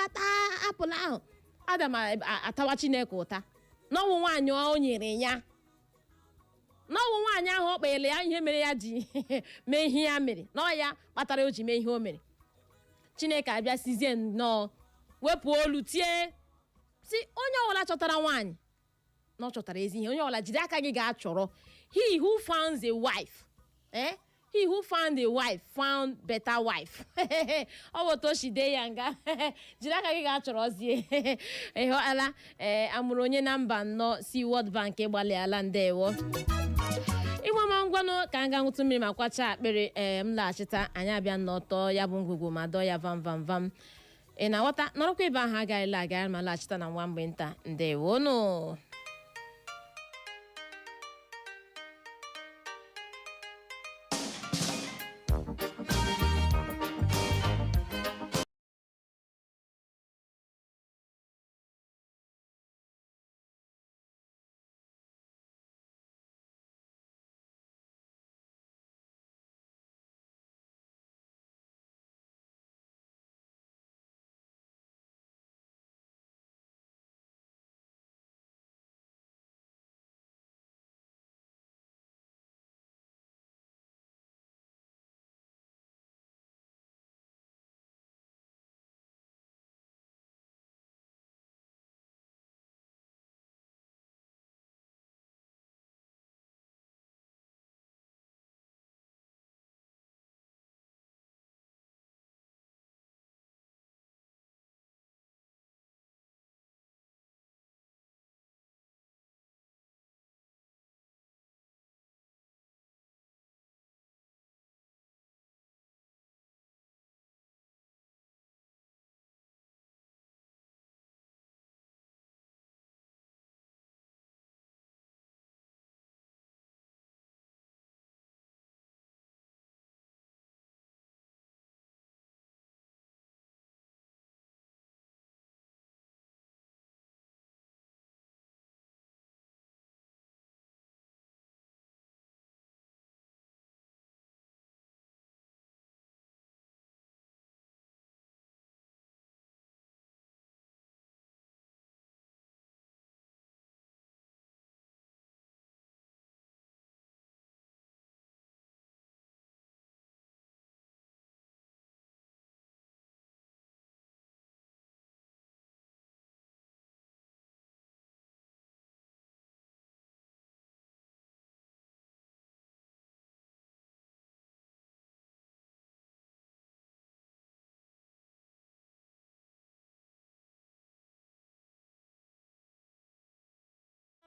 taa apple ahụ, Adam atawa Chineke ụta n'ọnwụ nwaanyị o nyere ya, n'ọnwụ nwaanyị ahụ ọ kpere ya ihe mere ya ji mee ihe ya mere, na ọ ya kpatara o ji mee ihe o mere. Chineke abịa sizie nnọọ wepụ olu tie si, onye ọbụla chọtara nwaanyị na ọ chọtara ezi ihe. Onye ọbụla jiri aka gị gaa chọrọ. He who found a wife, eh? He who found a wife found better wife. Ọ bụ otu o si dee ya nga. Jiri aka gị gaa chọrọzie. Ịghọtala? Ee, amụrụ onye na mba nnọọ si World Bank gbalịala. Ndewo. Ịgba ma ngwanụ ka m ga ṅụtụ mmiri ma kwacha akpịrị. Ee, m laghachita, anyị abịa nnọtọ ya bụ ngwugwu ma dọọ ya vam vam vam. Ị na-aghọta? Nọrọkwa ebe ahụ, agaghịla aga ma laghachita na nwa mgbe nta. Ndewonụ.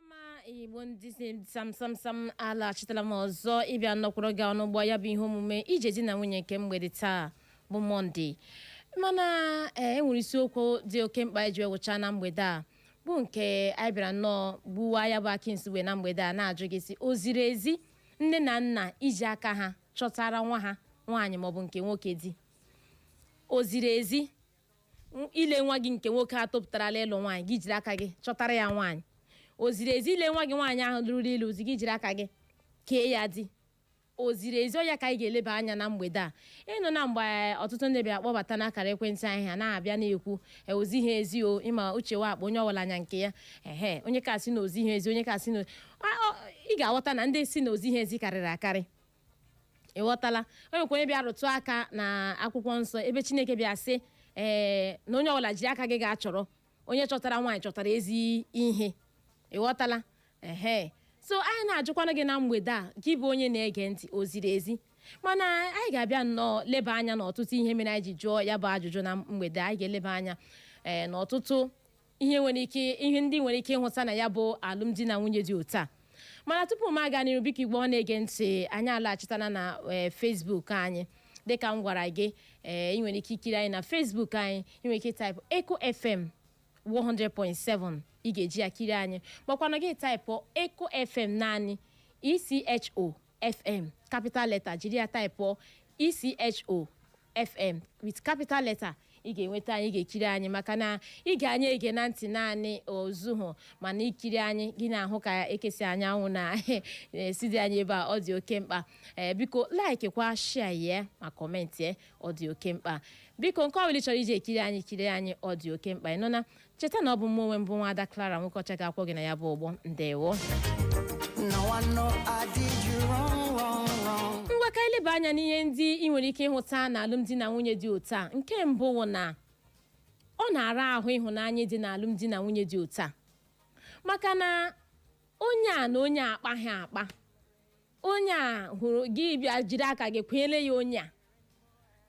Ma Igbo ndị si sam sam sam, alaghachitala m ọzọ ịbịa nọkwuru gị ọnụ gbọ ya bụ ihe omume ije di na nwunye nke mgbede taa bụ Mọnde. Mana ee, e nwere isiokwu dị oke mkpa iji wụcha na mgbede a, bụ nke anyị bịara nnọọ gbuwa ya bụ akị nsugbe na mgbede a, na-ajụ gị sị, o ziri ezi nne na nna iji aka ha chọtara nwa ha nwaanyị maọbụ nke nwoke di? O ziri ezi ile nwa gị nke nwoke a topụtarala ịlụ nwaanyị, gị jiri aka gị chọtara ya nwaanyị? O ziri ezi ile nwa gị nwaanyị ahụ lụrụ ilu ozi, gị jiri aka gị kee ya di? O ziri ezi? Ọ ya ka anyị ga-eleba anya na mgbede a. Ịnụ na mgbe ọtụtụ ndị bịara kpọbata n'akara ekwentị anyị, ha na-abịa na-ekwu ozighị ezi o. Ịma uche wakpo onye ọbụla anya nke ya. Ehe, onye ka sị na ozighị ezi, onye ka sị na ị ga-aghọta na ndị si na ozighị ezi karịrị akarị. Ị ghọtala? O nwekwa onye bịa rụtụ aka na akwụkwọ nsọ ebe Chineke bịa sị ee na onye ọbụla ji aka gị ga-achọrọ, onye chọtara nwaanyị chọtara ezi ihe. Ị ghọtala? Ehe, so anyị na-ajụkwana gị na mgbede a, gị bụ onye na-ege ntị, o ziri ezi? Mana anyị ga-abịa nnọọ leba anya n'ọtụtụ ihe mere anyị ji jụọ ya bụ ajụjụ na mgbede. Anyị ga-eleba anya ee n'ọtụtụ ihe nwere ike, ihe ndị nwere ike ịhụta na ya bụ alụmdi na nwunye dị otu a. Mana tupu m aga n'iru, biko, Igbo ọ na-ege ntị, anyị alaghachitana na Facebook anyị. Dịka m gwara gị, ee, ị nwere ike ikiri anyị na Facebook anyị. Ị nwere ike type Echo FM 100.7, ị ga-eji ya kiri anyị, makwanụ gị type Echo FM naanị, ECHO FM, capital letter. Jiri ya type ECHO FM with capital letter, ị ga-enweta anyị, ị ga-ekiri anyị, maka na ige anyị ege na ntị naanị ozuhụ, mana ikiri anyị, gị na-ahụ ka ekesi anyanwụ na esi dị anyị ebe a, ọ dị oke mkpa. Ee, biko like kwa, share ya ma comment ya, ọ dị oke mkpa. Biko, nke ọbụla ị chọrọ iji ekiri anyị, kiri anyị, ọ dị oke mkpa. Ịnụ na cheta na ọ bụ mụ onwe mbụ, nwaada Clara Nwekọcha, ga-akwọ gị na ya bụ ụgbọ. Ndewo. Now I know I did you wrong, wrong, wrong. Ngwa, ka eleba anya n'ihe ndị ị nwere ike ịhụta na alụmdi na nwunye dị otu a. Nke mbụ wụ na ọ na-ara ahụ ịhụnanya dị na alụmdi na nwunye dị otu a, maka na onye a na onye a akpaghị akpa. Onye a hụrụ gị, bịa jiri aka gị kwenyere ya. Onye a,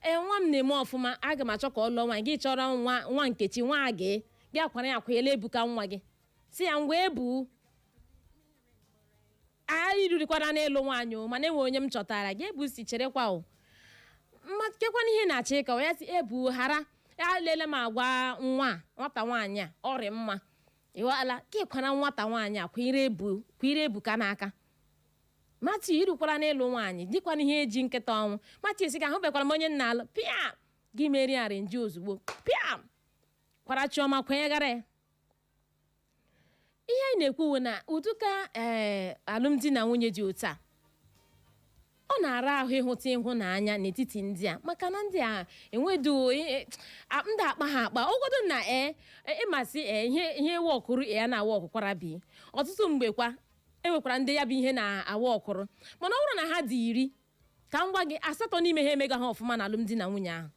ee, nwa m na-eme ọfụma, aga m achọ ka ọ lụọ nwaanyị. Gị chọrọ nwa nwa Nkechi, nwa gị, gị akwara ya kwenyere Ebuka nwa gị, si ya ngwa, ebu anyị rurikwara n'ịlụ nwaanyị o, mana enwe onye m chọtara gị. Ebu si cherekwa o, mma kekwana ihe na-achọ ịkọwa ya, si ebu ghara ya lele m agwa nwa a, nwata nwaanyị a ọrịa mma ịwala ka ịkwara nwata nwaanyị a kwere ebu, kwere Ebuka n'aka. Mati irukwara n'ịlụ nwaanyị, dịkwana ihe eji nkịta ọnwụ. Mati esi ka ahụbekwara m onye nna alụ pịa gị meri arrange ozugbo, pịa kwara Chiọma kwenyegara ya. Ihe anyị na-ekwu bụ na ụdịka ee alụmdi na nwunye dị otu a, ọ na-ara ahụ ịhụta ịhụnanya n'etiti ndị a, maka na ndị a enwedu ndị akpa ha akpa ogodo na ee ịmasị ee ihe ihe wọkụrụ ya na-awa ọkụkwara bi. Ọtụtụ mgbe kwa enwekwara ndị ya bụ ihe na-awa ọkụrụ, mana ọ bụrụ na ha dị 10, ka m gwa gị, asatọ n'ime ha emega ha ọfụma na alụmdi na nwunye ahụ.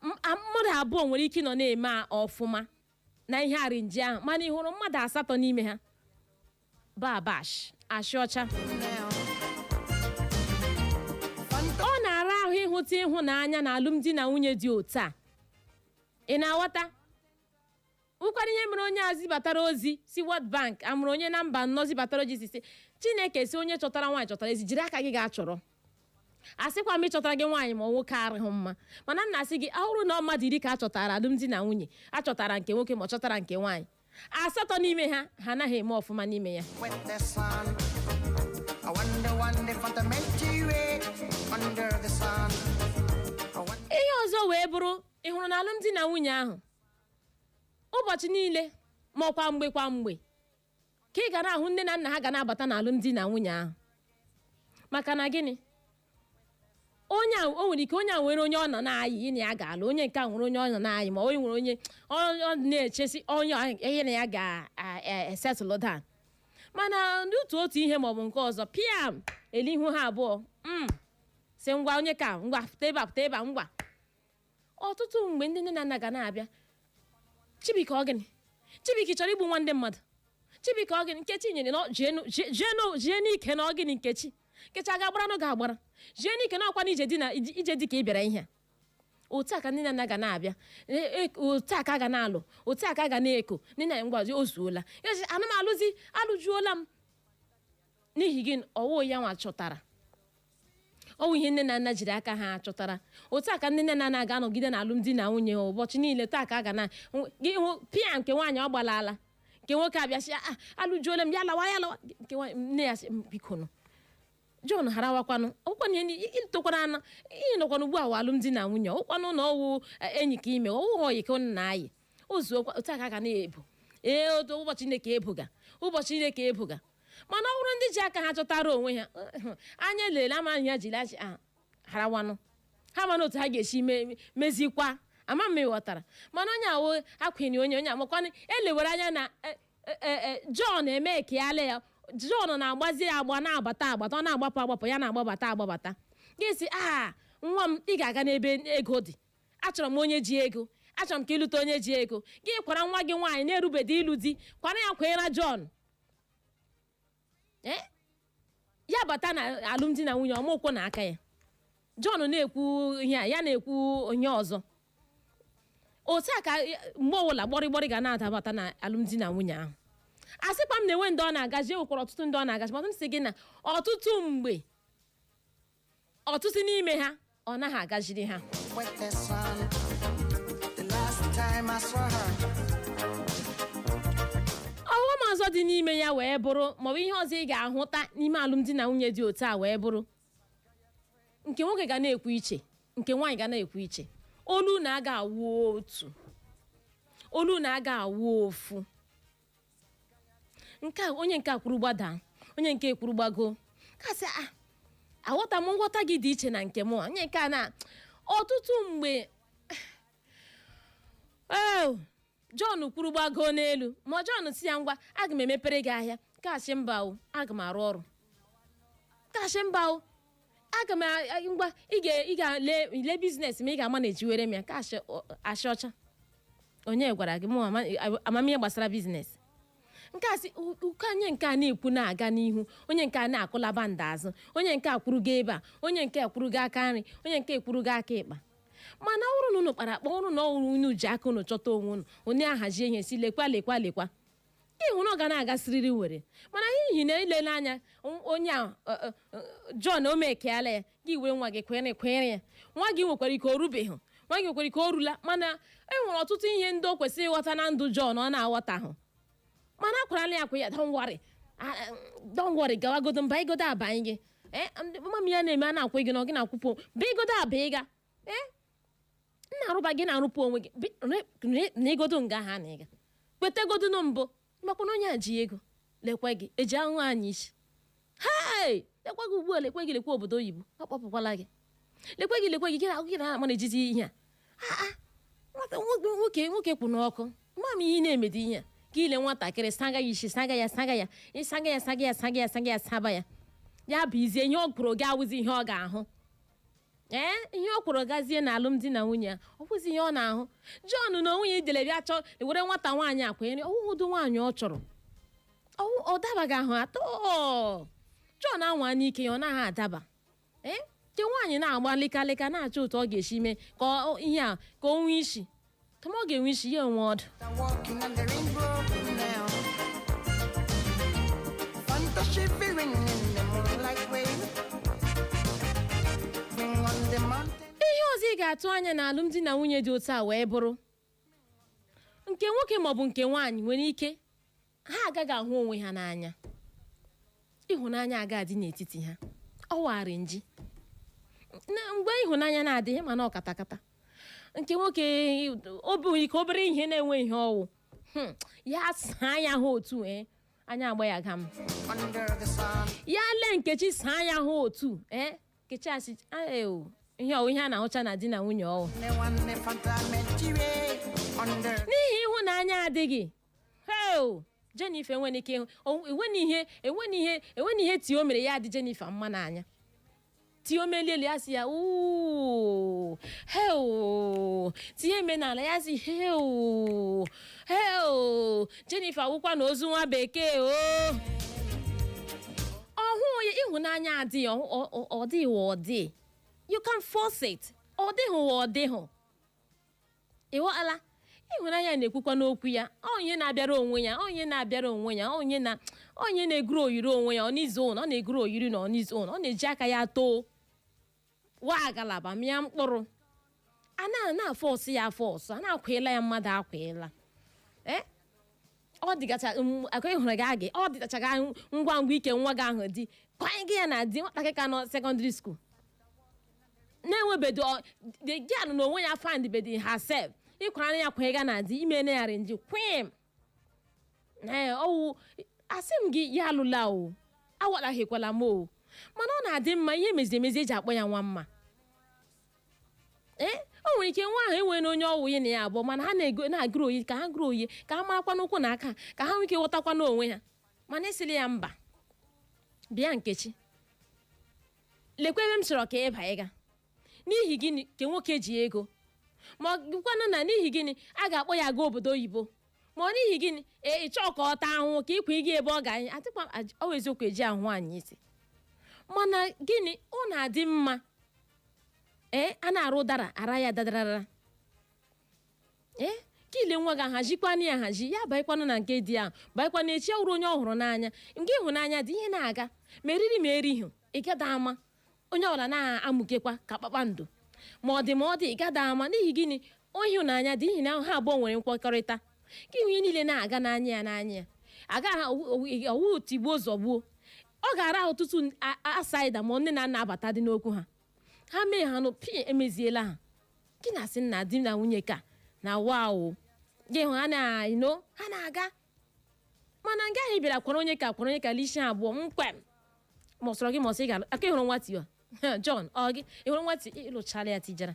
Mmadụ abụọ nwere ike ịnọ na-eme ọfụma na ihe arrange ahụ, mana ị hụrụ mmadụ asatọ n'ime ha babash ashị ọcha. Now. Ọ na-ara ahụ ịhụta ịhụnanya na alụmdi na nwunye dị otu a. Ị na-aghọta ụkwara ihe mere onye a zibatara ozi si World Bank amụrụ onye na mba nnọọ zibatara ozi si Chineke si onye chọtara nwaanyị chọtara ezi, jiri aka gị gaa chọrọ. Asịkwa m ịchọtara gị nwaanyị ma nwoke arịghị mma, mana m na-asị gị, ahụrụ na mmadụ 10 ka a chọtara alụmdi na nwunye, a chọtara nke nwoke ma ọ chọtara nke nwaanyị, asatọ n'ime ha, ha anaghị eme ọfụma n'ime ya. With the sun. I wonder one day fundamentally under the sun. I wonder Ihe ọzọ wee bụrụ, ị hụrụ na alụmdi na nwunye ahụ, ụbọchị niile ma ọkwa mgbe kwa mgbe ka ị ga na-ahụ nne na nna ha ga na-abata na alụmdi na nwunye ahụ. Maka na gịnị? Onye a, o nwere ike onye a nwere onye ọ nọ na-ayị ị na ya ga-alụ, onye nke a nwere onye ọ nọ na-ayị, ma onye nwere onye ọ na-echesi onye ihe na ya ga-esettle down. Mana n'otu otu ihe maọbụ nke ọzọ, piam, elihu ha abụọ si ngwa, onye ka ngwa, pụta ebe a, pụta ebe a, ngwa. Ọtụtụ mgbe ndị nne na nna ga na-abịa, "Chibike, ọ gịnị? Chibike, chọrọ igbu nwa ndị mmadụ. Chibike, ọ gịnị? Nkechi nyere na jee n'ike na ọ gịnị? Nkechi, Nkechi a ga-agbara n'oge agbara, jee n'ike na ọkwa na ije di na ije dị ka ị bịara ihe a." Otu a ka ndị na nna ga na-abịa, otu a ka a ga na-alụ, otu a ka a ga na-eko nne na ngwazi o zuola ya sị, ana m alụzi, alụjuola m. N'ihi gịnị? Ọwụ ya nwa chọtara, ọwụ ihe nne na nna jiri aka ha chọtara. Otu a ka ndị nne na nna ga-anọgide na alụmdi na nwunye ha ụbọchị niile. Taa ka a ga na gị hụ pịa nke nwaanyị ọ gbalaala, nke nwoke abịa sị, "Ah, alụjuola m." Ya lawa, ya lawa. Nke nwaanyị, nne ya sị, "Biko nụ, John, harawakwanụ ọkwanụ ihe ịtokwara anụ ihe nọkwanụ ugbu a wụ alụmdi na nwunye, ọkwanụ na ọwụ enyi ka ime ọwụ ọyị ka unu na-ayị ozuokwa." Otu a ka a ga na-ebu ee otu ụbọchị niile ka ebuga, ụbọchị niile ka ebuga. Mana ọ bụrụ ndị ji aka ha chọtara onwe ha, anya lele ama ya jiri achị a harawanụ ha, mana otu ha ga-esi mezikwa ama m, ịghọtara? Mana onye awụ akwenye onye onye amakwanụ elewere anya na John eme ka ya lee ya. John na-agbazi ya agba, na-agbata agbata, ọ na-agbapụ agbapụ, ya na-agbabata agbabata. Gị sị, "A nwa m, ị ga-aga n'ebe ego dị. Achọrọ m onye ji ego, achọrọ m ka ịlụta onye ji ego." Gị kwara nwa gị nwaanyị na-erubedị ịlụ di, kwara ya kwenyere John, ee ya bata na alụmdi na nwunye, ọmụkwụ na aka ya. John na-ekwu ihe a, ya na-ekwu onye ọzọ. Otu a ka mgbe ọbụla gbọrịgbọrị ga na-adabata na alụmdi na nwunye ahụ. A sịkwa m na-enwe ndị ọ na-agaji, enwekwara ọtụtụ ndị ọ na-agaji, mana m sị gị na ọtụtụ mgbe, ọtụtụ n'ime ha, ọ naghị agajiri ha. With the sun. The last time I saw her. Ọghọm ọzọ dị n'ime ya wee bụrụ, maọbụ ihe ọzọ ị ga-ahụta n'ime alụmdi na nwunye dị otu a wee bụrụ, nke nwoke ga na-ekwu iche, nke nwaanyị ga na-ekwu iche. Olu na-aga awụ otu, olu na-aga awụ ofu. Nke a onye nke a kwuru gbada, onye nke kwuru gbago, kasị a aghọta m, nghọta gị dị iche na nke mụ. Onye nke a na Ọtụtụ mgbe ee, John kwuru gbago n'elu, ma John si ya, "Ngwa, aga m emepere gị ahịa." Kachi, "Mba o, aga m arụ ọrụ." Kachi, "Mba o, aga m ngwa, ị ga-le ile business ma ị ga-ama na ejiwere m ya." Kachi, "Ashị ọcha, onye gwara gị mụ amamihe gbasara business?" Nke a sị ụkọ anyị, nke a na-ekwu na-aga n'ihu, onye nke a na-akụlaba nda azụ, onye nke a kwurugo ebe a, onye nke a kwurugo aka nri, onye nke ekwurugo aka ịkpa. Mana ọ bụrụ na unu kpara akpa ọrụ na ọrụ unu ji aka unu chọta onwe unu, onye ahazie ihe si lekwa lekwa lekwa, ịhụ na ọ ga na-agasịrịrị were. Mana n'ihi na ilele anya onye a John o mekeala ya, gị were nwa gị kwere kwere ya. Nwa gị nwekwara ike o rubeghị, nwa gị nwekwara ike o rula, mana e nwere ọtụtụ ihe ndị o kwesịrị ịghọta na ndụ John ọ na-aghọtahụ. Mana akwarala ya akwa ya, "Don't worry. Ah, don't worry, gawagodo mba igodo abanye gị." Ee, mami ya na-eme a na-akwụ gị na ọ gị na-akwụpụ ba igodo aba ịga ee nna arụba gị na-arụpụ onwe gị na igodo nga ha na ịga kwetegodo na mbụ makwa na onye a ji ego. Lekwe gị eji ahụ anyị isi hei, lekwe gị ugbu a, lekwe gị, lekwe obodo oyibo ọ kpọpụkwala gị, lekwe gị, lekwe gị, gị na gị na-ama na-ejizi ihe a. Ah, nwata nwoke nwoke kwụ n'ọkụ mama, ihe na-emedi ihe a ka ile nwatakịrị saga ya isi, saga ya, saga ya, ịsaga ya, saga ya, saga ya, saga ya, saba ya, ya bụ izie ihe ọ kwuru gị awụzi ihe ọ ga-ahụ. Ee, ihe ọ kwuru gazie na alụmdi na nwunye ya, ọ kwụzi ihe ọ na-ahụ. John na onwe ya idele bịa chọọ were nwata nwaanyị akwanyere ọwụhụdụ nwaanyị ọ chọrọ, ọ dabaghị ahụ atọ. John anwa n'ike ya, ọ naghị adaba. Ee, nke nwaanyị na-agba lịkalịka na-achọ otu ọ ga-esi mee ka ihe a ka o nwee isi, kama ọ ga-enwe isi ya enwe ọdụ. I'm walking on the rainbow now. Fanta shivering in the moonlight way. Bring on the mountain. Ihe ọzọ ị ga-atụ anya na alụmdi na nwunye dị otu a wee bụrụ nke nwoke maọbụ nke nwaanyị nwere ike ha agaghị ahụ onwe ha n'anya, ịhụnanya aga adị n'etiti ha. Ọ warị nji na mgbe ịhụnanya na-adịghị, mana ọ katakata nke nwoke obi nwere ike obere ihe na-enwe ihe ọwụ. Ya saa ya hụ otu ee anya agba ya gam. Under the sun. Ya lee Nkechi, saa ya hụ otu ee Nkechi asị, "Eo, ihe ọwụ ihe a na-ahụcha na di na nwunye ọwụ." Ne one Fanta mentire under N'ihi ịhụnanya adịghị heo, Jennifer enwere ike ịhụ enwene ihe, enwene ihe, enwene ihe Tio mere ya adị Jennifer mma n'anya. Tio melielu ya, sị ya "Uu, heo." Tinye eme n'ala ya, sị heo heo. Jennifer wụkwa na ozu nwa bekee o ọhụ ya. Ịhụnanya adịghị, ọ dịghị, ọ dị, you can force it, ọ dịghị, ọ dịghị. Ịghọtala? Ịhụnanya na-ekwukwa n'okwu ya, onye na-abịara onwe ya, onye na-abịara onwe ya, onye na onye na-eguru oyiri onwe ya on his own. Ọ na-eguru oyiri na on his own, ọ na-eji aka ya too wa agalaba mịa mkpụrụ. A na na-afọsụ ya afọsụ, a na-akwịla ya mmadụ akwịla. Ee, ọ dịgacha akwa ịhụrụ gị agị, ọ dịgachaga ngwa ngwa ike nwa gị ahụ di kwanye gị ya na di nwatakịrị ka nọ secondary school na-enwebedo the girl na onwe ya find bedi herself, ịkwara ya kwanye na di ime na ya renji kwim. Ee, ọwụ asị m gị ya alụla o, awakpaghekwala m o, mana ọ na-adị mma ihe mezi emezi eji akpọ ya nwa mma. Ee, o nwere ike nwa ahụ enwere onye ọwụ ya na ya abụọ, mana ha na-ego na-agụrụ oyi ka ha gụrụ oyi, ka ha marakwa n'ụkwụ na aka, ka ha nwee ike ghọtakwa n'onwe ha. Mana esili ya mba, bịa Nkechi, lekwa ebe m chọrọ ka ị banye ga. N'ihi gịnị ka nwoke ji ego, ma ọ gịkwanụ na n'ihi gịnị a ga-akpọ ya aga obodo oyibo, ma ọ n'ihi gịnị ee ị chọọ ka ọ taa ahụhụ ka ịkwa ịga ebe ọ ga-anyị adịkwa. Ọ bụ eziokwu eji ahụ anyị isi, mana gịnị, ọ na-adị mma ee a na-arụ ụdara ara ya dadarara. Ee, ka ile nwa gị ahazikwanụ ya ahazi, ya banyekwanụ na nke di ahụ, banyekwanụ echi ọhụrụ onye ọ hụrụ n'anya nke ịhụnanya dị ihe na-aga ma eriri ma erighị, ịgada ama onye ọbụla na-amụkekwa ka kpakpando, ma ọ dị ma ọ dị ịgada ama. N'ihi gịnị? Ịhụnanya dị, n'ihi na ha abụọ nwere nkwekọrịta ka ihu ihe niile na-aga n'anya ya n'anya ya agaghị ọwụ tigbuo zọgbuo. Ọ ga-ara ọtụtụ asaida ma nne na nna abata dị n'okwu ha, ha mee ha nụ pi emeziela ha. Gị na-asị nna di na nwunye ka na wow, gị hụ ha na ino ha na-aga, mana nga ahụ bịara kwara onye ka kwara onye ka lisi abụọ mkwem ma ọ sọrọ gị ma ọ sị ị ga aka. Ịhụrụ nwa Tiwa John, ọ gị ịhụrụ nwa ti ịlụchala ya tijara.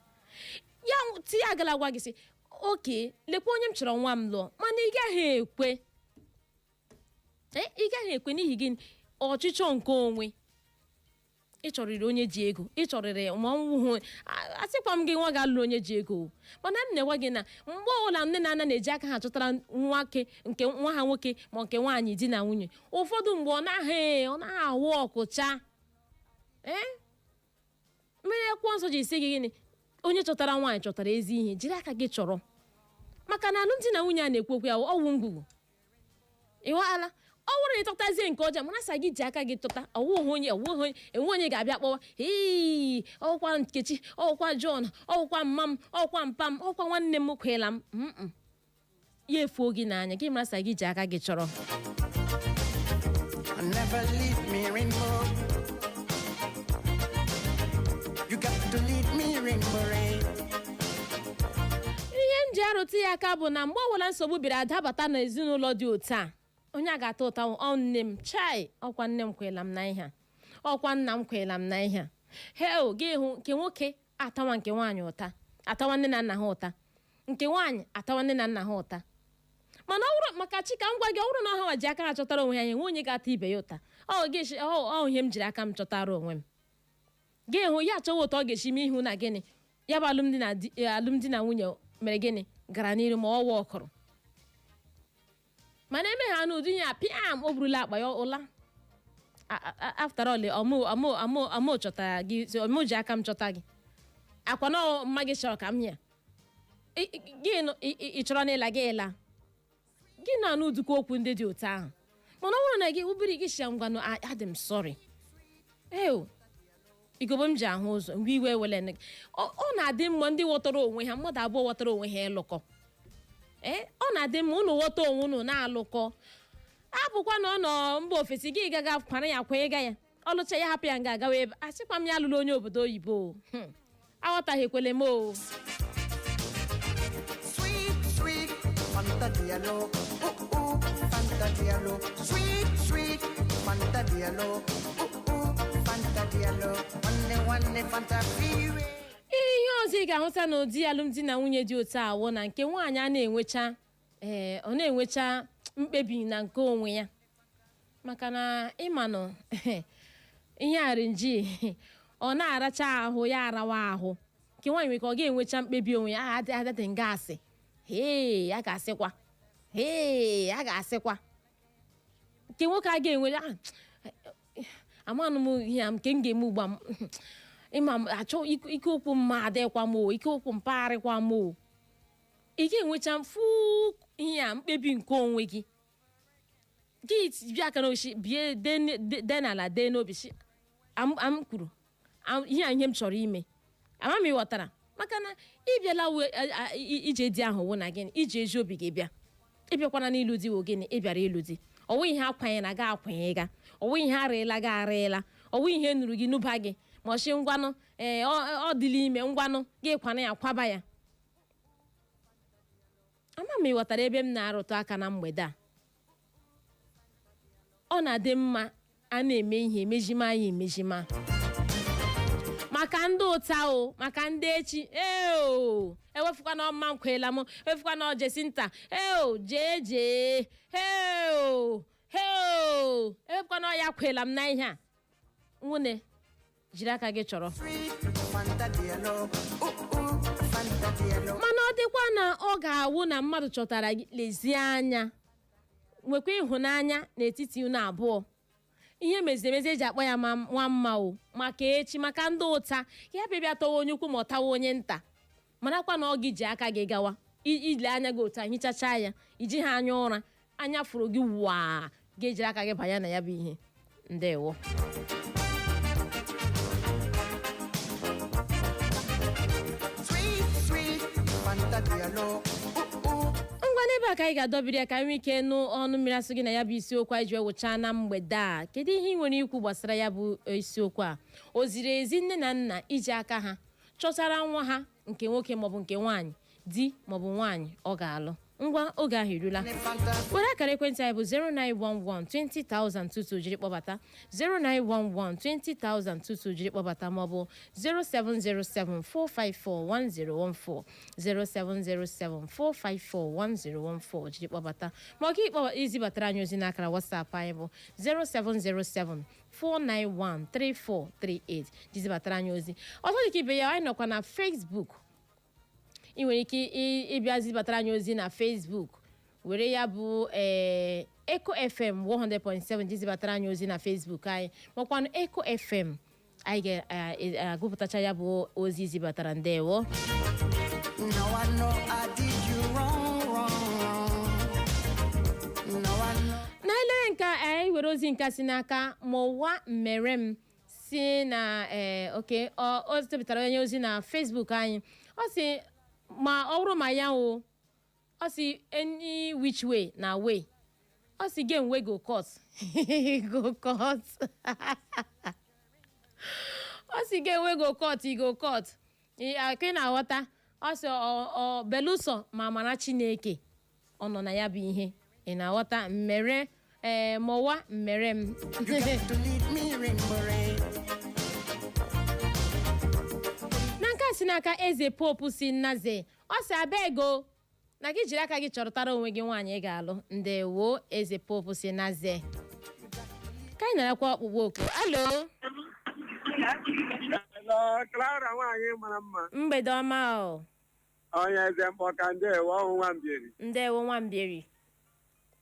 Ya tinye agala gwa gị sị, "Okay, lekwa onye m chọrọ nwa m lụọ," mana ị gaghị ekwe. Ee, ị gaghị ekwe. N'ihi gịnị? Ọchịchọ nke onwe. Ị chọrịrị onye ji ego, ị chọrịrị ma ọnwụhụ. Asịkwa m gị nwa ga-alụ onye ji ego o. Mana m na-egwa gị na mgbe ọbụla nne na nna na-eji aka ha chọtara nwoke nke nwa ha nwoke ma nke nwaanyị di na nwunye, ụfọdụ mgbe ọ naghị ahụ ọkụcha. Ee, mmiri akwụkwọ nsọ ji esi gị gịnị? Onye chọtara nwaanyị chọtara ezi ihe. Jiri aka gị chọrọ, maka na alụmdi na nwunye a na-ekwu okwu ya, ọwụ ngwugwu. Ịghọala? Ọ bụrụ na ịchọtazie nke ọjọọ, mana sa gị ji aka gị chọta, ọwụghị onye, ọwụghị onye enwe onye ga-abịa kpọwa, "Hei, ọwụkwa Nkechi, ọwụkwa John, ọwụkwa mma m, ọwụkwa mpa m, ọwụkwa nwanne m kwela m." Ya efuo gị n'anya gị. Mara sa gị ji aka gị chọrọ. Never leave me, rainbow. You got to lead me, rainbow rain. Ihe m ji arụtụ ya aka bụ na mgbe ọbụla nsogbu bịara adabata n'ezinụlọ dị otu a, onye a ga-ata ụta, ọ nne m, chai, ọkwa nne m kwela m na ihe a, ọkwa nna m kwela m na ihe a. Heo, gị hụ nke nwoke atawa nke nwaanyị ụta, atawa nne na nna ha ụta, nke nwaanyị atawa nne na nna ha ụta. Mana ọ bụrụ maka chi ka m gwa gị, ọ bụrụ na ọha ji aka ha chọtara onwe ha ya, enwe onye ga-ata ibe ya ụta. Ọ gị ọ ihe m jiri aka m chọtara onwe m. Gị hụ ya achọwa ụtọ ọ ga-esi ime ihu na gịnị ya bụ alụmdi na di, alụmdi na nwunye mere gịnị gara n'iru, ma ọ wa ọkụrụ. Mana eme ha n'ụdị ya, pịam, o burula akpa ya ụla. After all, ọmụ ọmụ ọmụ ọmụ chọtara gị, ọmụ ji aka m chọta gị. Akwa na mma gị chọrọ ka m ya gị ị chọrọ na ịla gị ịla gị na-anụ ụdịkwa okwu ndị dị otu ahụ. Mana ọ bụrụ na gị ubiri gị si ngwanụ, adị m sorry, eo, igobo m ji ahụ ụzọ ngwa, iwe wele gị. Ọ na-adị mma ndị ghọtara onwe ha, mmadụ abụọ ghọtara onwe ha ịlụkọ. Ee, ọ na-adị mma unu ghọta onwe unu na-alụkọ. Abụkwa na ọ nọ mba ofesi, gị gaga kwara ya kwa ịga ya ọlụcha ya, hapụ ya nga agawa ebe. Asịkwa m ya alụla onye obodo oyibo o. Aghọtaghekwele m o. Sweet, sweet Fanta Diallo. Ooh, ooh, Fanta Diallo. Sweet, sweet Fanta Diallo. Ooh, ooh, Fanta Diallo. One, one, Fanta Freeway. Ihe ọzọ ị ga-ahụta n'ụdị alụmdi na nwunye dị otu awụ na nke nwaanyị a na-enwecha, ee, ọ na-enwecha mkpebi na nke onwe ya, maka na ịmanụ ihe arinji ọ na-aracha ahụ ya arawa ahụ. Nke nwaanyị nwere ka ọ ga-enwecha mkpebi onwe ya. Adị adị nga asị, hee, a ga-asịkwa, hee, a ga-asịkwa. Nke nwoke a ga-enwe, "Ah, amanụ m ihe a nke m ga-eme ugbu a, ịma m achọ ike okwu m ma adịkwa m o, ike okwu mpagharịkwa m o." Ị ga-enwecha mfu ihe a mkpebi nke onwe gị. Gị bịa aka n'oshi bie dee n'ala, dee n'obi si am kwuru ihe a, ihe m chọrọ ime. Ama m ịghọtara, maka na ịbịala ije di ahụ wụ na gịnị iji ezi obi gị bịa. Ịbịakwana n'ịlụ di wụ gịnị? Ị bịara ịlụ di. Ọwụ ihe akwanye na ga akwanye ga, ọwụ ihe arịla ga arịla, ọwụ ihe nụrụ gị nụba gị, ma ọ sị ngwanụ, ee, ọ dịla ime, ngwanụ, gị kwana ya kwaba ya. Ama m ịghọtara ebe m na-arụtụ aka na mgbede a. Ọ na-adị mma a na-eme ihe emejima ya emejima, maka ndị ụta o, maka ndị echi eo ewefukwana ọma nkwela m, ewefukwana Jesinta eo, jee jee heo heo, ewefukwana ọya kwela m na ihe a. Nwune, jiri aka gị chọrọ. Sweet Fanta Diallo. Ooh, ooh, Fanta Diallo. Mana ọ dịkwa na ọ ga-awụ na mmadụ chọtara gị, lezie anya, nwekwa ịhụnanya n'etiti unu abụọ. Ihe meziri emezi eji akpọ ya ma nwa mma o, maka echi, maka ndị ụta ya bịa bịa tọwa onye ukwu ma ọ tawa onye nta. Marakwa na ọ gị ji aka gị gawa ile anya gị otu a hichacha ya, iji ha anya ụra anya fụrụ gị waa, ga-ejiri aka gị banye na ya bụ ihe. Ndewo. Sweet, sweet Fanta Diallo. Ooh, ooh. Ngwa, n'ebe a ka anyị ga-adọbiri ya, ka anyị nwee ike nụ ọnụ mmiri asụ gị na ya bụ isiokwu anyị ji wee wụchaa na mgbede a. Kedu ihe ị nwere ikwu gbasara ya bụ isiokwu a? O ziri ezi nne na nna iji aka ha chọtara nwa ha nke nwoke maọbụ nke nwaanyị di maọbụ nwaanyị ọ ga-alụ? Ngwa, oge ahụ erula. Fanta. Were akara ekwentị anyị bụ 0911 20022 jiri kpọbata, 0911 20022 jiri kpọbata, maọbụ 0707 454 1014, 0707 454 1014 jiri kpọbata, ma ọ gị ịkpọ izibatara anyị ozi n'akara WhatsApp anyị bụ 0707 491 3438, jizibatara anyị ozi. Ọzọ dịka ibe ya, anyị nọkwa na Facebook. Ị nwere ike ịbịa zibatara anyị ozi na Facebook, were ya bụ Eco FM 100.7 jizibatara anyị ozi na Facebook anyị, makwanụ Eco FM. Anyị ga-agụpụtacha ya bụ ozi zibatara. Ndewo. Now I know I did you wrong, wrong, wrong. Now I know. Na ele nke anyị were ozi nke si n'aka Mụwa Mmere m si na oke o zipụtara onye ozi na Facebook anyị. Ọ si ma ọ bụrụ ma ya o, ọ si any which way na way, ọ si game wey go cut go cut. Ọ si game wey go cut e go cut. Ị na-aghọta? Ọ sị ọ belụsọ ma amara Chineke ọ nọ na ya bụ ihe. Ị na-aghọta? Mmere mọwa mmere m. You got to lead me rainbow rain. Na nke a si n'aka Eze Popu si Nnaze, ọ si abego na gị jiri aka gị chọrọtara onwe gị nwaanyị ị ga-alụ. Ndewo, Eze Popu si Naze. Ka anyị narakwa ọkpụkpọ oku. Hello. Hello, Clara, nwaanyị mara mma. Mgbede ọma o. Onye eze mkpọka, ndewo, ọhụ Nwambieri. Ndewo, Nwambieri.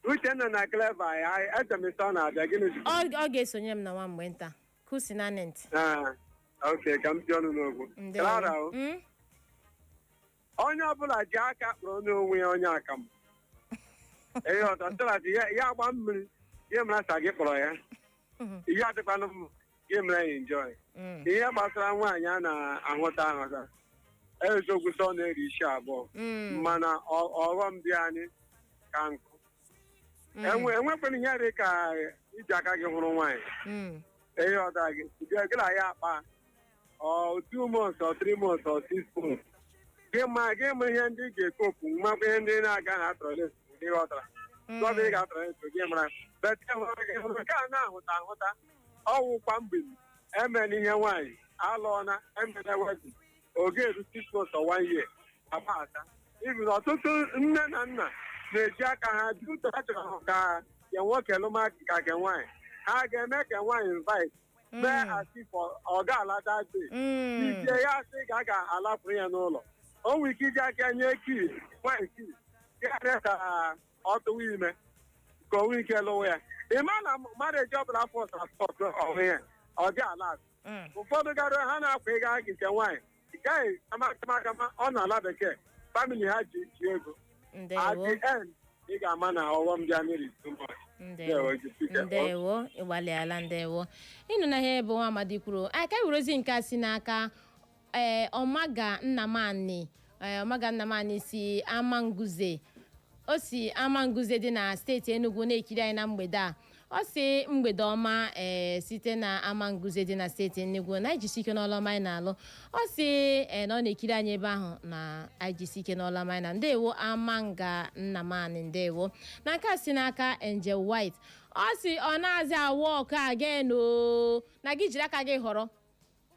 Uchenna na Clever ya echemisa ọ na-abịa gịnị? Ọ ga-esonye m na nwa mgbe nta kusi na ntị. Ah, ok, ka m tie ọnụ n'okwu. Ndewo. Clara o, onye ọbụla ji aka kpọrọ n'onwe ya onye akamụ. Ihe ọtọ sịrati ya ya agba mmiri ihe mara sa gị kpọrọ ya. Ihe adịkwanụ mma gị mere ya enjoy. Ihe gbasara nwaanyị a na-ahụta ahụta, eziokwu sọ na-eri isi abụọ, mana ọghọm dị anyị ka nkụ. Enwekwana ihe dị ka iji aka gị hụrụ nwaanyị. Ihe ọda gị gị na ya akpa ọ 2 months or 3 months or 6 months, gị ma gị ma ihe ndị ị ga-ekopụ, makwa ihe ndị na-aga na atọrọ gị ghọtara gọbụ ị ga-atọrọ gị mara bet hụrụ nke a na-ahụta ahụta ọwụkwa mgbede emela ihe nwaanyị alụọna, emela wedding, oge eru 6 months or one year agba asa. Ibi na ọtụtụ nne na nna na-eji aka ha dị ụtọ ha chọrọ ka nke nwoke lụma ka nke nwaanyị, ha ga-eme ka nwaanyị invite mee as if ọ ga-ala that day. Ije ya sị ga a ga-alapụrụ ya n'ụlọ, o nwere ike iji aka nye kii nwaanyị kii ya ka ọ tụwa ime ka o nwee ike lụwa ya. Ị ma na marriage ọbụla afọ ọsọ ọhụ ya ọ dị ala. Ụfọdụ gara ha na-akwa ịga nke nwaanyị gaghị kama kama kama ọ na-ala bekee, family ha ji ji ego. At Ndewo. the end, ị ga-ama na ọghọm dị anyị too much. Ndewo. Ndewo, jisike. Ndewo, ịgbalịala, ndewo. Ịnụ na ihe bụ nwa amadi kwuru aka were ozi nke a si n'aka ọmaga Nnamani, ọmaga Nnamani si Amanguze, o si Amanguze dị na steeti Enugu na-ekiri anyị na mgbede a. Ọ si mgbede ọma site na Amanguze dị na steeti Enugu, na anyị jisi ike n'ọlụ ọma anyị na-alụ. Ọ si na ọ na-ekiri anyị ebe ahụ, na anyị jisi ike n'ọlụ ọma anyị na. Ndewo, Amanga Nnamani, ndewo. Na nke a si n'aka Angel White, ọ si ọ na-azị awa ọkụ again o, na gị jiri aka gị họrọ,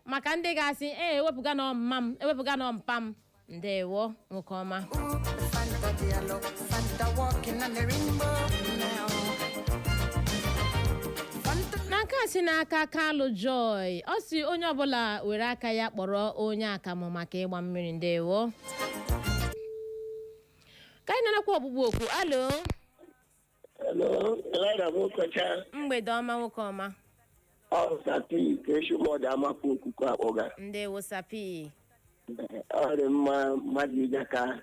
maka ndị ga-asị ee ewepụga na mma m, ewepụga na mpa m. Ndewo, nwoke ọma. Ooh, Fanta Diallo, Fanta walking on the rainbow now. Fanta. Na nke a si n'aka Kalụ Joy, ọ si onye ọbụla were aka ya kpọrọ onye akamụ maka ịgba mmiri. Ndewo. Ka anyị narakwa ọkpụkpọ oku. Hello. Hello, Clara Nwokocha. Mgbede ọma, nwoke ọma. Ọ Sapi ka eshumọdụ amakwa okuku akpọga. Ndewo, Sapi. Ọ dị mma mmadụ ije aka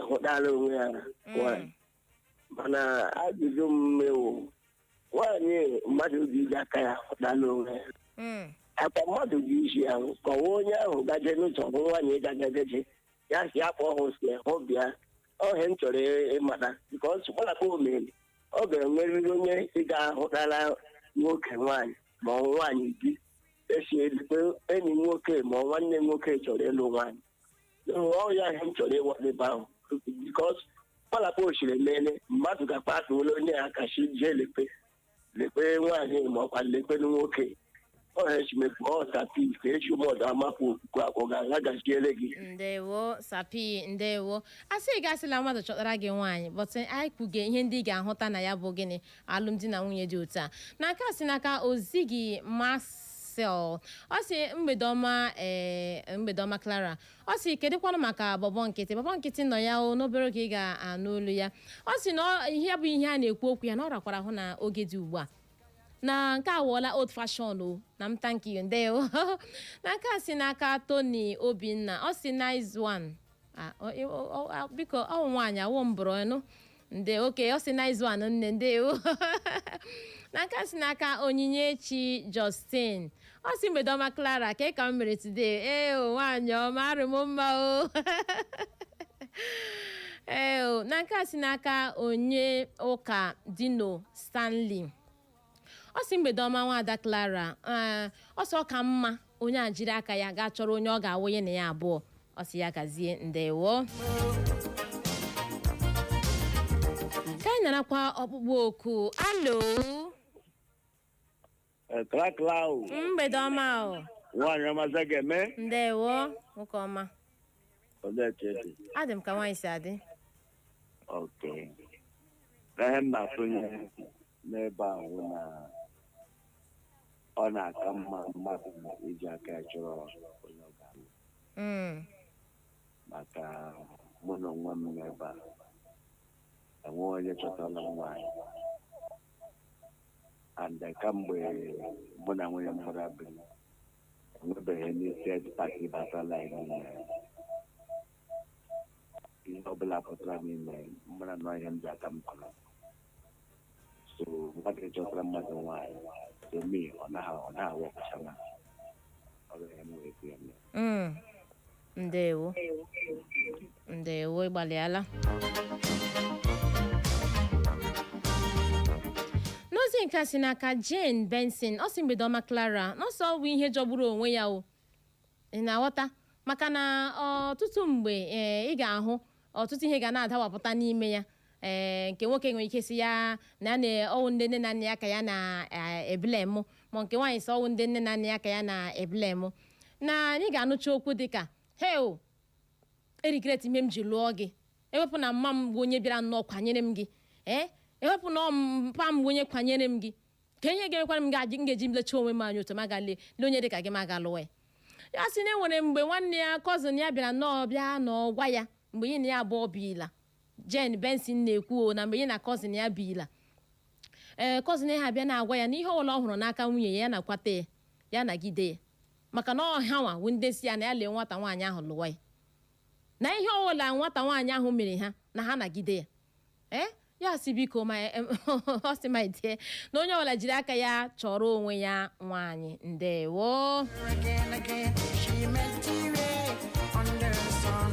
hụtara onwe ya nwaanyị. Mana ajụjụ m ewu, nwaanyị mmadụ ji ije aka ya hụtara onwe ya. Akpa mmadụ ji isi ya kọwa onye ahụ gaje n'ụzọ hụ nwaanyị gaje ya si akpọ hụ si hụ bịa ọhịa m chọrọ ịmata, because gbakọ omeri ọ ga-enwerịrị onye ị ga-ahụtara nwoke nwaanyị ma ọ nwaanyị di esi elikpe enyi m nwoke ma ọ nwanne m nwoke chọrọ ịlụ nwaanyị. Ọ ya ihe m chọrọ ịghọta ebe ahụ, because Kpalakpa osiri emele mmadụ ga-akpa atụola onye ya kachi jee lekpe lekpe nwaanyị ma ọkwa lekpe nwoke ọha echimekwu ọsapi ka echi ụmụọdụ amapụ okwukwe akwụ ga-agaziere gị. Ndewo, Sapi, ndewo. Asị gị asịla mmadụ chọtara gị nwaanyị, but anyị kwuge ihe ndị ị ga-ahụta na ya bụ gịnị, alụmdi na nwunye dị otu a. Na nke a si n'aka Ozigi Marcel, ọ sị, mgbede ọma. Ee, mgbede ọma, Clara. Ọ sị, kedụkwanụ maka bọbọ nkịtị? Bọbọ nkịtị nọ ya o n'obere oge ị ga-anụ olu ya. Ọ sị na ihe bụ ihe a na-ekwu okwu ya na ọ rakwara ahụ na oge dị ugbu a na nke a wụọla old fashion o na m. Thank you, ndewo. Na nke a si n'aka Tony Obinna, ọ si, nice one. Ah, biko, ọ wụ nwaanyị awụ mbụrụ ọnụ nde oke. Ọ si, nice one, nne, ndewo. Na nke a si n'aka Onyinyechi Justin, ọ si, mgbede ọma, Clara, ka ka m mere today? Ee o, nwaanyị ọma, arị m mma o. Ee o. Na nke a si n'aka onye ụka Dino Stanley, ọ sị, mgbede ọma, nwaada Clara. Ee, ọ sị ọ ka mma onye a jiri aka ya gaa chọrọ onye ọ ga-awụnye na ya abụọ. Ọ sị ya gazie, ndewo. Ka anyị narakwa ọkpụkpọ oku. Alo. Clara. Mgbede ọma o. Nwaanyị ọma, ga-eme. Ndewo, nwoke ọma. Olee etu ị dị? Adị m ka nwaanyị si adị. Ok. Ihe m na-atụnye n'ebe a bụ na ọ na-aka mma mmadụ iji aka ya chọrọ onye ọ ga-alụ, maka mụ na onwe m n'ebe a, enwe onye chọtara m nwaanyị, and kamgbe mụ na nwunye m hụrụ abịrị, enwebeghị any third party batala anyị n'ime. Ihe ọbụla pụtara n'ime mara na ihe m ji aka m kọrọ. So mmadụ chọtara mmadụ nwaanyị, to me, ọ naghị awọpụchara. Ọ bụ ihe m wee kwuo ya mere. Ndewo, ndewo, ịgbalịala. N'ozi nke a si n'aka Jane Benson, ọ sị, mgbede ọma, Clara. N'ọsọ ọ bụ ihe jọgburu onwe ya o. Ị na-aghọta? Maka na ọtụtụ mgbe, ee, ị ga-ahụ ọtụtụ ihe ga na-adawapụta n'ime ya. Ee, nke nwoke nwere ike si ya na ya na ọwụ ndị nne na nna ya ka ya na-eblame, ma nke nwaanyị sị ọwụ ndị nne na nna ya ka ya na-eblame. Na anyị ga-anụcha okwu dịka, "Heo, eregret ime m ji lụọ gị. Ewepụ na mma m bụ onye bịara nnọọ kwanyere m gị, ee, ewepụ na ọ mpa m bụ onye kwanyere m gị, ka ihe ga-emekwara m ga-eji m ga-eji m lechaa onwe m anya otu ma ga lee lee onye dịka gị ma ga lụọ ya." Ya sị na enwere mgbe nwanne ya, cousin ya, bịara nnọọ bịa nọọ gwa ya mgbe ya na ya abụọ biila. Jane Benson na-ekwu o na mgbe ya na cousin ya biila, ee, cousin ya abịa na-agwa ya na ihe ọbụla ọ hụrụ n'aka nwunye ya, ya nakwata ya, ya nagide ya, maka na ọ ha nwa wụ ndị si ya na ya lee nwata nwaanyị ahụ lụwa ya, na ihe ọbụla nwata nwaanyị ahụ mere ha, na ha nagide ya. Ee, ya sị, biko, ma ọ sị, ma die na onye ọbụla jiri aka ya chọrọ onwe ya nwaanyị. Ndewo. Again, again, she melted under the sun.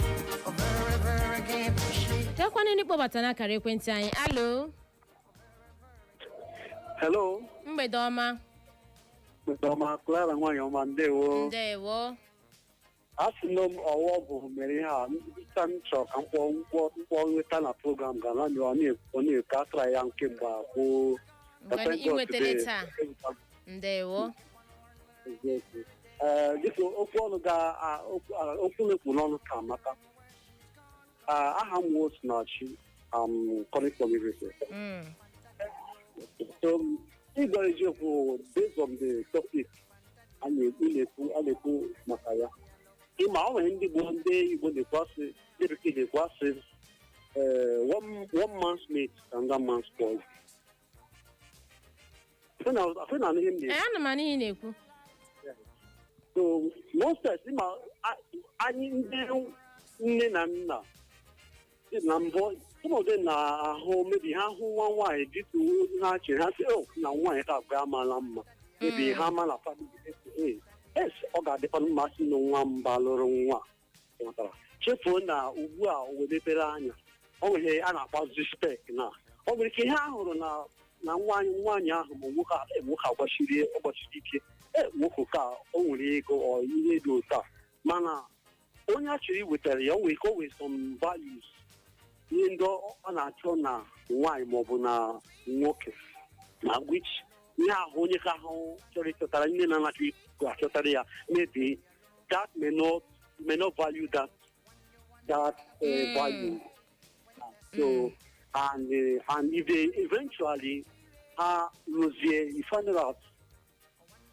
Over, over again, she Gakwana ndị kpọbata n'akara ekwentị anyị. Alo. Hello. Mgbede ọma. Mgbede ọma, Clara, nwaanyị ọma, ndewo. Ndewo. A sị na m ọwa ọgwụ mere ihe a nta m chọrọ ka mkpọ mkpọ mkpọ nweta na program ga na ọ na-ekwu atara ya nke mgbe gboo. Ngwa, ị nwetara taa, ndewo. Eziokwu. Ee, dịka okwu ọnụ ga okwu na-ekwu n'ọnụ ka amaka. Aha m wụ Osinachi. I'm calling from Ife. So ịgwa eziokwu, based on the topic a na-ekwu maka ya, ịma ọ nwere ndị Igbo, ndị Igbo na-ekwu asị, ndị Bekee na-ekwu asị, one man's meat is another man's poison. Afị na ihe m na-ekwu. Ee, ana m anụ ihe ị na-ekwu. So most times, ịma anyị ndị nne na nna dị na mbụ, some of them na-ahụ, maybe ha hụ nwa nwaanyị dịka ha chere, ha sị, "Oh, na nwaanyị ka agwa amala mma." Maybe ha ama na family, eh, yes, ọ ga-adịkwa mma sị na nwa mba lụrụ nwa. Ghọtara? Chefuo na ugbu a o wee mepere anya, ọ nwere ihe a na-akpọzi spec, na ọ nwere ike ihe a hụrụ na nwaanyị nwaanyị ahụ ma nwoke a, nwoke a gbachiri ọ gbachiri ike, nwoke ka o nwere ego, ọ ihe dị otu a, mana onye a chọrọ iwetara ya, o nwere ike o nwere some values. Ihe ndị ọ na-achọ na nwaanyị maọbụ na nwoke na which ihe ahụ onye ka ahụ chọrọ ịchọtara nne na nna chọrọ achọtara ya, maybe that may not value that value. So and if they eventually ha lụzie, you find out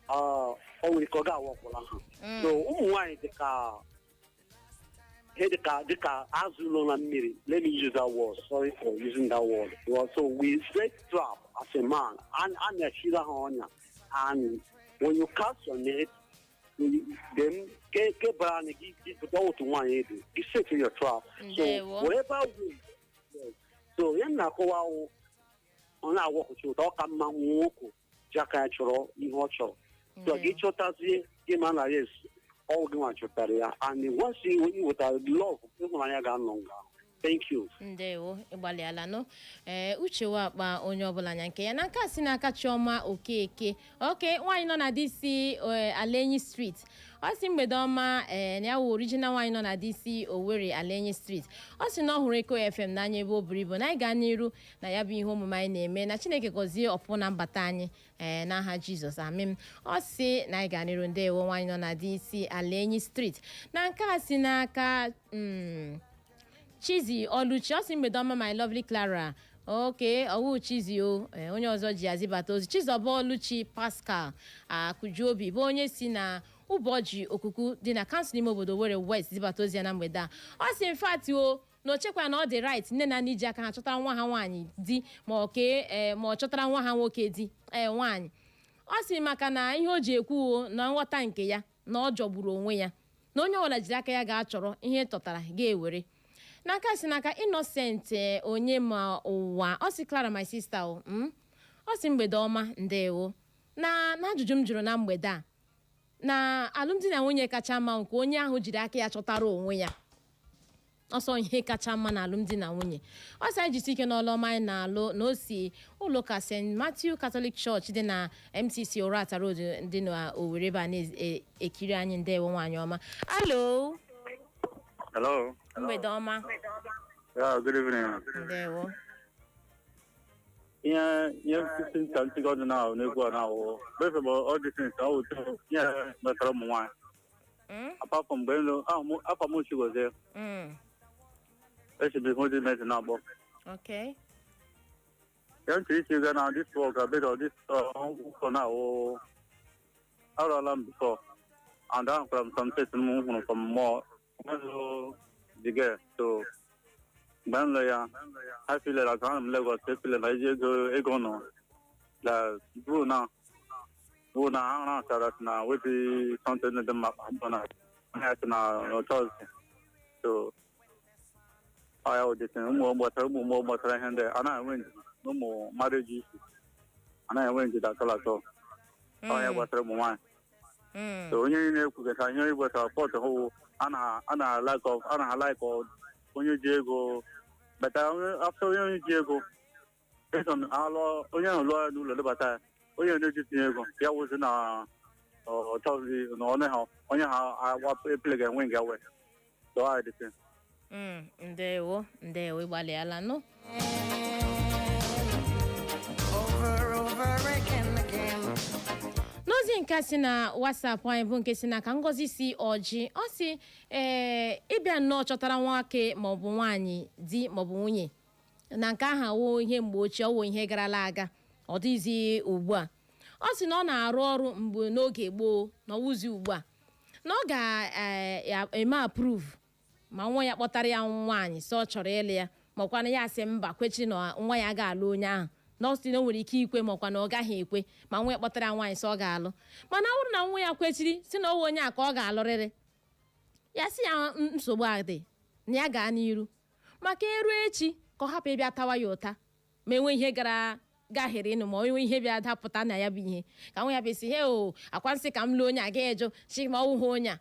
ọ nwere ka ọ ga-awọkwụla ha. So ụmụ nwaanyị dịka ihe dịka azụ nọ na mmiri. Let me use that word, sorry for using that word. Well, so we set trap as a man and a na-echiri ha ọnya, and when you cast your net, then ke bara na gị gị pụta otu nwaanyị dị gị set your trap. So Ndewo. whatever way, yes. So ihe m na-akọwa awụ ọ na-awọkụchi ụtọ, ọ ka mma nwoke ji aka ya chọrọ ihe ọ chọrọ. So gị chọtazie, gị ma na yes, ọ gị nwa chọtara ya, and once you wetara love, ịhụnanya ga-anọ nga. Thank you. Ndewo, ịgbalịala nụ. Ee, uche wakpa onye ọbụla anya nke ya na nke a si n'aka Chioma Okeke. Oke nwaanyị nọ na DC Alenyi Street, ọ sị mgbede ọma. Ee, na ya wụ original nwaanyị nọ na DC Owerri, Alenyi Street. Ọ sị na ọ hụrụ Eko FM n'anya ebe o buru ibu, na anyị gaa n'iru na ya bụ ihe omume anyị na-eme, na Chineke gọzie ọpụ na mbata anyị, ee, n'aha Jizọs, amen. Ọ sị na anyị gaa n'iru. Ndewo, nwaanyị nọ na DC Alenyi Street. Na nke a si n'aka Chizi Oluchi, ọ sị mgbede ọma, my lovely Clara. Oke ọwụ Chizi o. Onye ọzọ ji azibata ozi, Chizọba Oluchi Pascal Akụjuobi, bụ onye si na ụbọchị okuku dị na kansụl ime obodo Owerri West zibata ozi ya na mgbede a. Ọ sị in fact o na o chekwa na ọ dị right nne na nna iji aka ha chọtara nwa ha nwaanyị di ma ọ kee ee ma ọ chọtara nwa ha nwoke di ee nwaanyị. Ọ sị maka na ihe o ji ekwu o na nghọta nke ya na ọ jọgburu onwe ya na onye ọbụla jiri aka ya ga-achọrọ ihe tọtara ga-ewere n'aka. Si n'aka Innocent onye ma ụwa, ọ sị Clara, my sister o, Ọ sị mgbede ọma, ndewo. Na ajụjụ m jụrụ na mgbede a, na alụmdi na nwunye kacha mma nke onye ahụ jiri aka ya chọtara onwe ya ọsọ ihe kacha mma na alụmdi na nwunye. Ọ sị anyị jisi ike n'ọlụ ọma anyị na-alụ, na o si ụlọ ụka St. Matthew Catholic Church dị na MTC Orata Road dị na Owerri ebe a na-ekiri anyị. Ndewo, nwaanyị ọma. Alo. Hello. Mgbede ọma. Yeah, good evening. Ndewo. Ihe sisi nta ntị ọdụ na n'egwu a na-awụ. Based on all these things, ọ wụ ihe gbasara ụmụ nwaanyị. Apart from mgbe nlo, afọ m Chigozie, esi m ihu dị mezi na-agbọ. Ya ntị isi ga na this work, a bit of this ụkọ na-awụ arụọla m before. And ahụkwara m some things m hụrụ from more the girl. So mgbe m lụ ya, ha feel like ana m Lagos, e feel like iji ego nọ la bụ na ha na-achara na wepi something dị mma bụ na onye sị na ọchọzi. So ọ ya wụ the thing, ụmụ gbasara ihe ndị a na-enwe ndidi na ụmụ marriage issue, a na-enwe ndidi atọ atọ. Ọ ya gbasara ụmụ nwaanyị. So onye na-ekwukọta ihe gbasara pọt hụ a na-like onye ji ego bata after onye ji ego based on alụ onye ahụ lụọ ya n'ụlọ lebata ya, onye na-eji tinye ego ya wụzi na ọ chọghịzi na onye ha onye ha epele ga-enwe nke we. So I the thing. Ndewo, ndewo, ịgbalịala nụ. Over, over again, again. N'ozi nke si na WhatsApp anyị bụ nke si n'aka Ngozi si ọjị, ọ si ee, ịbịa nnọọ chọtara nwoke maọbụ nwaanyị di maọbụ nwunye, na nke ahụ awụ ihe mgbe ochie, ọwụ ihe garala aga, ọ dịghịzi ugbu a. Ọ sị na ọ na-arụ ọrụ mgbe n'oge gboo na ọwụzi ugbu a, na ọ ga-eme approve ma nwa ya kpọtara ya nwaanyị sị ọ chọrọ ịlụ ya, makwa na ya sị mba, kwechiri na nwa ya ga-alụ onye ahụ, na ọ sị na o nwere ike ikwe makwa na ọ gaghị ekwe ma nwa ya kpọtara ya nwaanyị sị ọ ga-alụ. Mana ọ bụrụ na nwa ya kwechiri si na ọ wụ onye a ka ọ ga-alụrịrị, ya sị ya nsogbu adị, na ya gaa n'iru, maka eru echi ka ọ hapụ ịbịa tawa ya ụta ma enwe ihe gara gahere ịnụ, ma enwe ihe bịa dapụta na ya bụ ihe ka nwa ya bụ isi he o akwa nsị ka m lụọ onye a ga ejo chi ma ọ wụghị onye a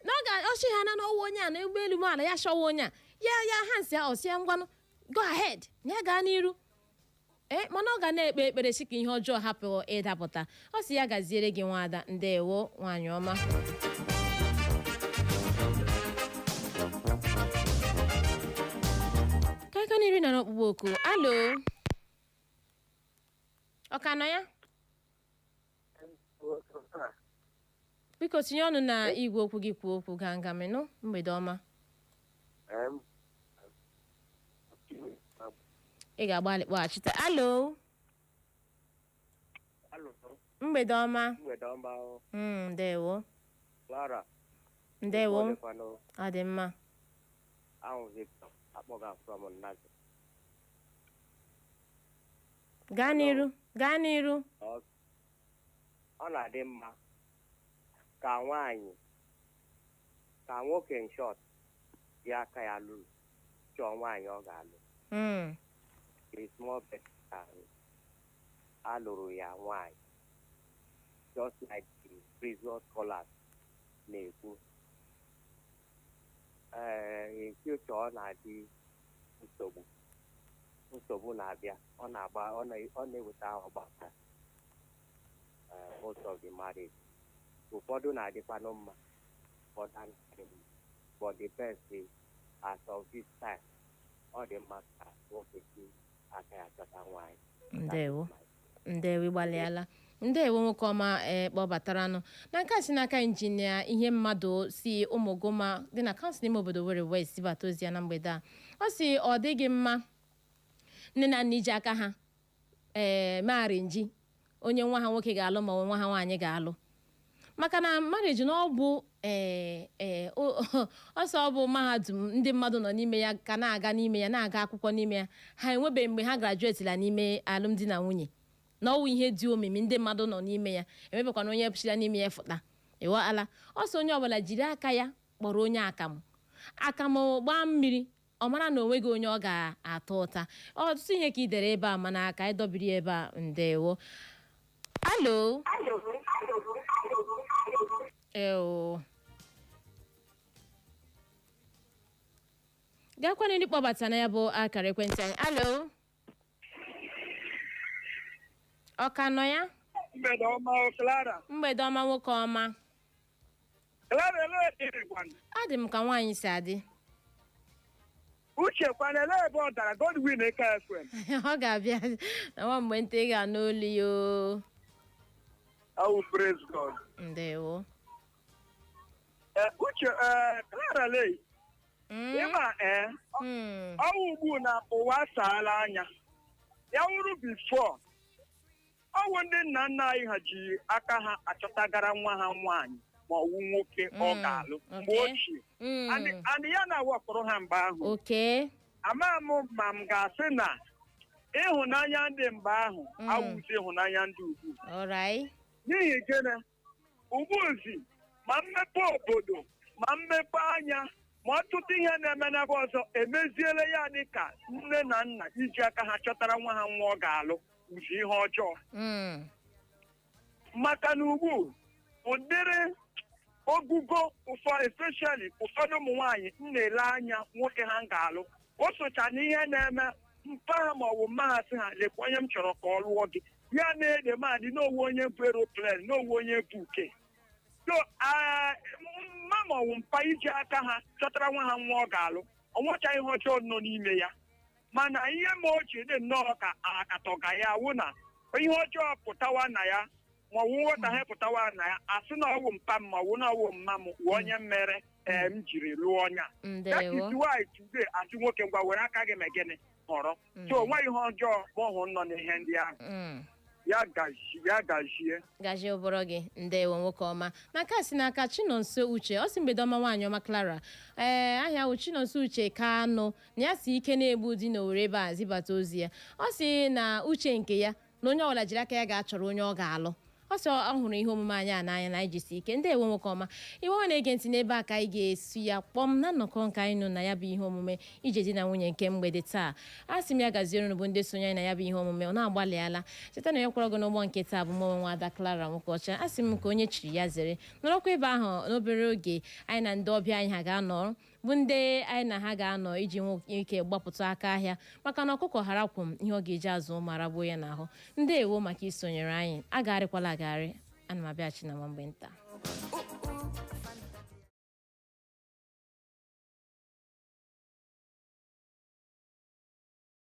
na ọ ga-ọchị ha na n'ọwụ onye a na ụgbọelu m ala ya chọwa onye a ya ya ha nsị a ọsị ya ngwanụ, go ahead, na ya gaa n'iru. Ee, mana ọ ga na-ekpe ekpere si ka ihe ọjọọ hapụ ịdapụta. Ọ sị ya gaziere gị, nwaada. Ndewo, nwaanyị ọma. N'iru na n'ọkpụkpọ oku. Alo, ọ ka nọ ya? Biko tinye ọnụ na igwe okwu gị, kwuo okwu gangaminụ. Mgbede ọma. Ị ga-agbalị kpọghachite. Alo, mgbede ọma. Mgbede ọma o. Ndewo. Clara. Ndewo, ọ dị mma. Ahụ Victor akpọga from Nnazi. Gaa n'iru, gaa n'iru. Ọ na-adị mma ka nwaanyị, ka nwoke, in short, ji aka ya lụrụ chọọ nwaanyị ọ ga-alụ. It's more better than alụrụ ya nwaanyị, just like the previous callers na-ekwu. Ee, in future ọ na-adị nsogbu, nsogbu na-abịa, ọ na-agba, ọ na-eweta ọgbakọ. Most of the marriage, ụfọdụ na-adịkwanụ mma, ụfọdụ anaghị mma, but the best is, as of this time, ọ dị mma ka nwoke si aka ya chọta nwaanyị. Ndewo, ndewo, ịgbalịala. Ndewo, nwoke ọma. Ee, kpọbataranụ na nke a si n'aka injinia ihe mmadụ si Ụmụgoma dị na kansụl ime obodo Owerri West zibata ozi ya na mgbede a. Ọ si ọ dịghị mma nne na nna iji aka ha ee megharị onye nwa ha nwoke ga-alụ ma ọ bụ nwa ha nwaanyị ga-alụ, maka na marriage na ọ bụ ee ee ọsọ ọ bụ mahadum ndị mmadụ nọ n'ime ya ka na-aga n'ime ya, na-aga akwụkwọ n'ime ya. Ha enwebeghị mgbe ha graduatela n'ime alụmdi na nwunye, na ọwụ ihe dị omimi ndị mmadụ nọ n'ime ya, emebekwana onye pụchira n'ime ya fụta ịghọala. Ọsọ onye ọbụla jiri aka ya kpọrọ onye akamụ akamụ gbaa mmiri, ọ mara na onweghị onye ọ ga-ata ụta. Ọtụtụ ihe ka ị dere ebe a, mana ka anyị dọbiri ebe a. Ndewo. Alo, eo, gakwana ndị kpọbata na ya bụ akara ekwentị anyị. Alo, ọ ka nọ ya? Mgbede ọma o, Clara. Mgbede ọma, nwoke ọma. Clara, elee dịrịkwanụ? Adị m ka nwaanyị si adị. Uche kwana, elee ebe ọ dara? Godwin Eke FM. Ọ ga-abịa na nwa mgbe nta, ị ga-anụ olu ya o. Oh, praise God. Ndewo. Uche, Clara lei, ịma ee, ọnwụ ugbu na ụwa saala anya. Ya wụrụ before, ọwụ ndị nna nna anyị ha ji aka ha achọtagara nwa ha nwaanyị ma ọwụ nwoke ọ ga-alụ mgbe ochie. And ya na-awakpụrụ ha mgbe ahụ. Ama m ma m ga-asị na ịhụnanya ndị mgbe ahụ awụzi ịhụnanya ndị ugbu. Alright. N'ihi gịnị? Ugbuzi ma mmepe obodo ma mmepe anya ma ọtụtụ ihe na-eme n'ebe ọzọ emeziela ya dị ka nne na nna iji aka ha chọtara nwa ha nwa ọ ga-alụ ụzi ihe ọjọọ. Maka na ugbu ụdịrị ogugo ụfọdụ, especially ụfọdụ ụmụ nwaanyị m na-ele anya nwoke ha ga-alụ, o socha na ihe na-eme mpa ha ma ọ bụ mma ha sị ha lekwa onye m chọrọ ka ọ lụọ gị, ya na-ede madị n'owu onye bụ aeroplane, n'owu onye bụ uke. So mma ma ọ bụ mpa iji aka ha chọtara nwa ha nwa ọ ga-alụ, ọ nwecha ihe ọjọọ nọ n'ime ya, mana ihe ma ochie dị nnọọ ka akatọga ya wụ na ihe ọjọọ pụtawa na ya, ma ọ wụ nghọtahie pụtawa na ya, asị na ọwụ mpa m ma ọ wụ na ọwụ mma m wụ onye mere ee m jiri lụọ ọnya. That is Ndewo. why today asị nwoke, ngwa, were aka gị mee gịnị, họrọ. So o nweghị ihe ọjọọ ma ọ hụ nọ n'ihe ndị ahụ. Ya gazie, ya gazie. Gazie ụbọrọ gị. Ndewo, nwoke ọma. Na nke a si n'aka Chinonso Uche, ọ sị, mgbede ọma, nwaanyị ọma Clara. Ee, ahịa wụ Chinonso Uche Kanụ na ya si ike na-egbu di na Owere ebe a zibata ozi ya. Ọ sị na uche nke ya na onye ọbụla jiri aka ya ga-achọrọ onye ọ ga-alụ. Ọ sị ọ hụrụ ihe omume anyị a n'anya na anyị jisi ike. Ndewo, nwoke ọma. Iwe nwe na-ege ntị, n'ebe a ka anyị ga-esi ya kpọm na nnọkọ nke anyị nọ na ya bụ ihe omume ije di na nwunye nke mgbede taa. A sị m ya gaziere unu bụ ndị sonye anyị na ya bụ ihe omume. Ọ na-agbalịala. Cheta na onye kwọrọ gị n'ụgbọ nke taa bụ mụ nwa ada Clara Nwokocha. A sị m ka onye chiri ya zere. Nọrọkwa ebe ahụ n'obere oge, anyị na ndị ọbịa anyị ha ga-anọ, bụ ndị anyị na ha ga-anọ iji nwee ike gbapụta aka ahịa, maka na ọkụkọ hara kwụ m ihe ọ ga-eji azụ ụmụ aragbuo ya n'ahụ. Ndewo maka isonyere anyị. Agagharịkwala agagharị, ana m abịaghachi na nwa mgbe nta.